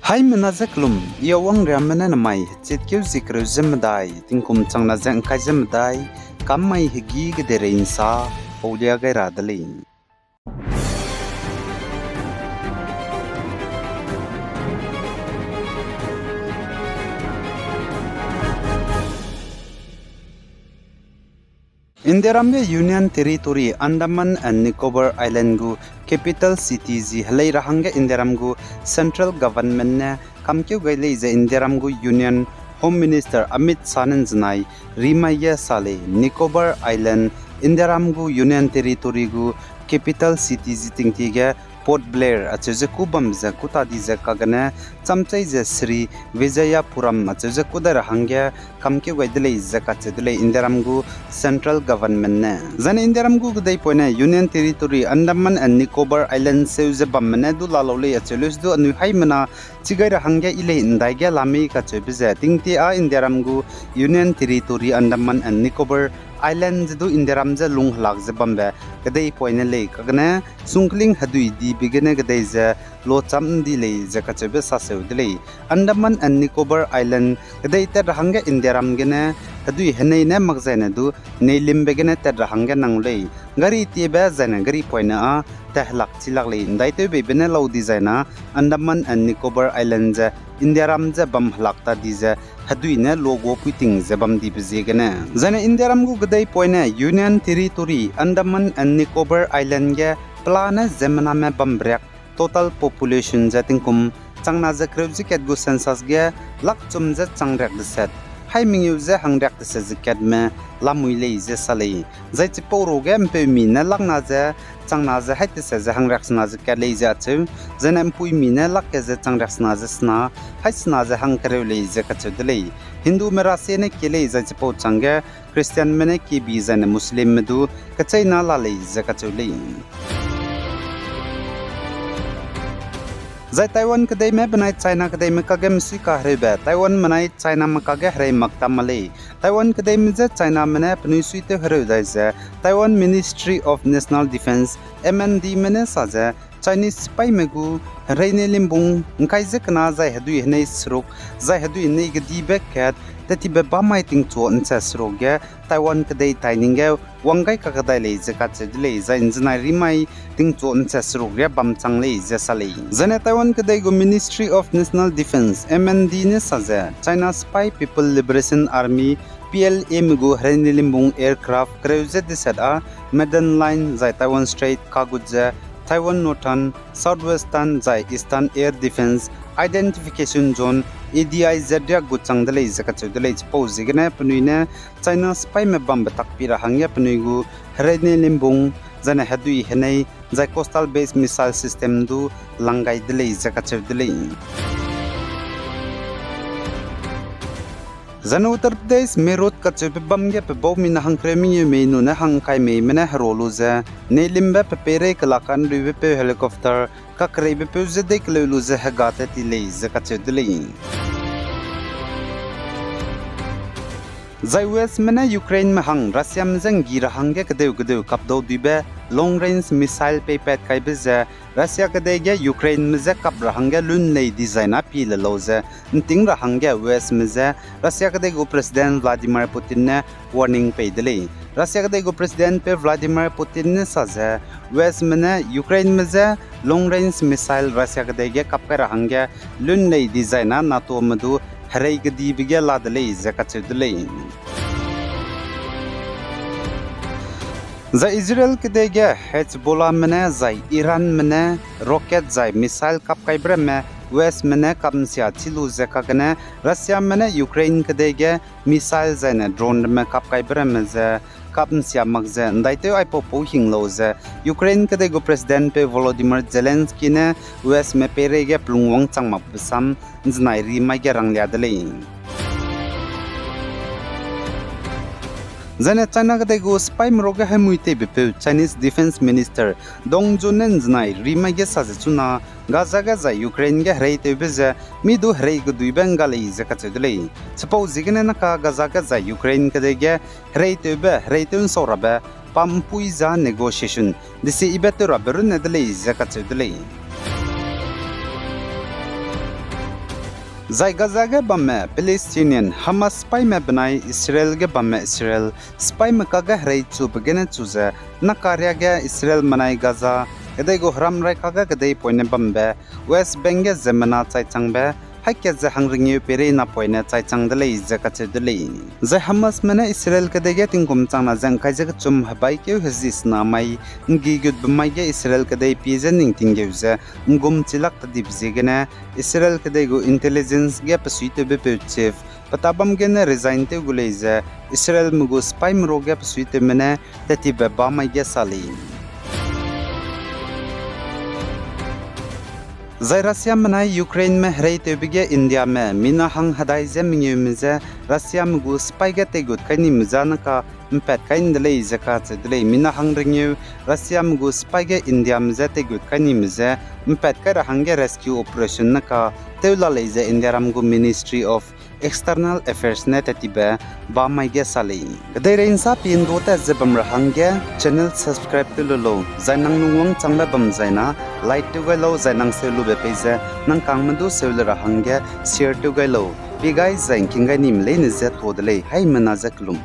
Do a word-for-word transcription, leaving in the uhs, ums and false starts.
Haimena ze kelum, I Awang Riame ne namai hechitkeu zie kereu ze medai, tingkum changna ze ngkai ze medai, kam mai hegî kedeirei nsa paulia gai ra de lei. Indiaram ge Union Territory Andaman and Nicobar Island gu capital city zi helei ra hangge Indiaram gu central government ne kamkeu gai lei ze Indiaram gu Union Home Minister Amit Shah ne nzenai rimai ge sa lei. Nicobar Island Indiaram gu Union Territory gu capital city zi tingtie ge Port Blair acheu ze kû bam ze kû ta di ze kagene chamchei ze Srivijayapura acheu ze kû dai ra hangge kamkeu gai de lei ze kacheu de lei Indiaram gu central government ne. Zaine Indiaram gu kedeipoine Union Territory Andaman and Nicobar Island seu ze bamme ne du la lau lei acheu leuse du anui haimena chi gai ra hangge I lei ndai ge la mei kacheube ze tingtie â Indiaram gu Union Territory Andaman and Nicobar Island ze du Indiaram ze lung helak ze bambe kedeipoine lei kagene sungkling hedui dibe gene kedei ze locham ndi lei ze kacheube saseu de lei. Andaman and Nicobar Island kedei tat ra hangge Indiaram gene hedui henei ne makzaine du neilimbe gene tat ra hangge nang lei. Gari tiebe zaine gari poine â tat helak chi lak lei ndaitew beibe ne lau dizaina Andaman and Nicobar Island ze Indiaram ze bam helak ta di ze hedui ne logo puiting ze bam dibe ziegene. Zaine Indiaram gu kedeipoine Union Territory Andaman and Nicobar Island ge pelane ziemmename bambe riak total population ze tingkum changna ze kereu ze kat gu census ge lak chum ze changriak deset, hai mengeu ze hangriak deset ze katme lamui lei ze sa lei. Zai chipau ruage mpeumi ne lakna ze changna ze hai deset ze hangriak sena ze kat lei ze acheu, zaine mpuimi ne lak kat ze changriak sena ze sena, hai sena ze hangkereu lei ze kacheu de lei. Hindume rasie ne kie lei zai chipau changge Christianme ne kebi zaine Muslimme du kecheîna la lei ze kacheu lei. Zai Taiwan kedeime benai China kedeime kage mesui kahereube, Taiwanme nai Chiname kage herei mak ta ma lei. Taiwan kedeime je Chiname ne penui suitew hereu dai ze, Taiwan Ministry of National Defence, M N Dme ne sa ze, Chinese sipaîme gu hereine limbung ngkai ze kena zai hedui henei seruk, zai hedui henei kedibe kat, tetibe bamai tingchua nche seruk ge Taiwan kedei tai ning ge wang gai kakadai lei ze kacheu de lei, zai nzenai rimai tingchua nche seruk ria bam chang lei ze sa lei. Zaine Taiwan kedei gu Ministry of National Defence, M N D ne sa ze, China Sipai People Liberation Army, P L A me gu hereine limbung aircraft kereu ze deset â Maiden Line zai Taiwan Strait kagut ze Taiwan Northern, Southwestern zai Eastern Air Defence Identification Zone, A D I Z riak gut chang de lei ze kacheu de lei. Chipau ziegene penui ne China sipaîme bambe takpi ra hangge penui gu hereine limbung, zaine hedui henei, zai coastal based missile system du lang gai de lei ze kacheu de lei. Zaine Uttar Pradesh Meerut kacheube bam ge pe baumina hangkereu mengeu mei nune hangkai meime ne hero lu ze, neilimbe pe peirei kela kanruibe peu helicopter kakereibepeu ze dei keleu lu ze hega tat ti lei ze kacheu de lei. Zai U S me ne Ukraineme hang Russiame je nggi ra hangge kedeu kedeu kapdau duibe long range missile peipat kaibe ze Russia kedei ge Ukraineme je kap ra hangge lun lei dizai na pie le lau ze nting ra hangge U S me je Russia kedei gu President Vladimir Putin ne warning pei de lei. Russia kedei gu President peu Vladimir Putin ne sa ze U S me ne Ukraineme je long range missile Russia kedei ge kap kai ra hangge lun lei dizai na NATOme du herei kedibe ge la de lei ze kacheu de lei. Zai Israel kedei ge Hezbollahme ne zai Iranme ne rocket zai missile kap kaibe ramme U S me ne kap nsia chi lu ze kagene Russiame ne Ukraine kedei ge missile zaine drone ramme kap kaibe ramme ze kap nsia mak ze ndaitew aipau pau hing lau ze Ukraine kedei gu President peu Volodymyr Zelensky ne U S me peirei ge pelung wangchang makbe sam nzenai rimai ge ranglia de lei. Zaine China kedei gu sipaîme ruage haimui teibepeu Chinese Defence Minister Dong Jun ne nzenai rimai ge sa ze chuna Gaza ge zai Ukraine ge hereitewbe ze mi du herei keduibe ngga lei ze kacheu de lei. Chipau ziegene naka Gaza ge zai Ukraine kedei ge hereitewbe, hereitew nsau rabe, pa mpui za negotiation desibe tew rabe runne de lei ze kacheu de lei. Zai Gaza ge bamme Palestinian, Hamas sipaime benai Israel ge bamme Israel sipaime kage herei chube gene chu ze, nakaria ge Israelme nai Gaza kedei gu heramrai kage kedeipoine bambe West Bank ge ziemmena chaichangbe haî kat ze hangrengeu peirei napoine chaichang de lei ze kacheu de lei. Zai Hamasme ne Israel kedei ge tingkum changna ze ngkai ze kechum hebaikeu hezi sena mai nggigutbe mai ge Israel kedei pie ze ning tinggeu ze nggum chilak tadibe ziegene Israel kedei gu intelligence ge pesuitewbepeu chief pe tabam gene resign tew gu lei ze Israelme gu sipaime ruage pesuitewme ne tattibe bamai ge sa lei. Zai Russiame nai Ukraineme hereitewbe ge Indiame mina hang hedai ze mengeume je Russiame gu sipai ge teigut kai nime je neka mpat kai nde lei ze kacheu de lei. Mina hang rengeu Russiame gu sipai ge Indiame je teigut kai nime je mpat kai ra hangge rescue operation neka tew la lei ze Indiaram gu Ministry of External Affairs ne tattibe bamai ge sa lei. Kedeirei nsa pie ndu tat ze bam ra hangge channel subscribe tew lu lau, zai nang lungwangchangbe bam zaina like tew gai lau, zai nang seu lube pei ze nang kangme du seu le ra hangge share tew gai lau. Pie gai zai ngking gai nime leine je tuâ de lei, haimena je kelum.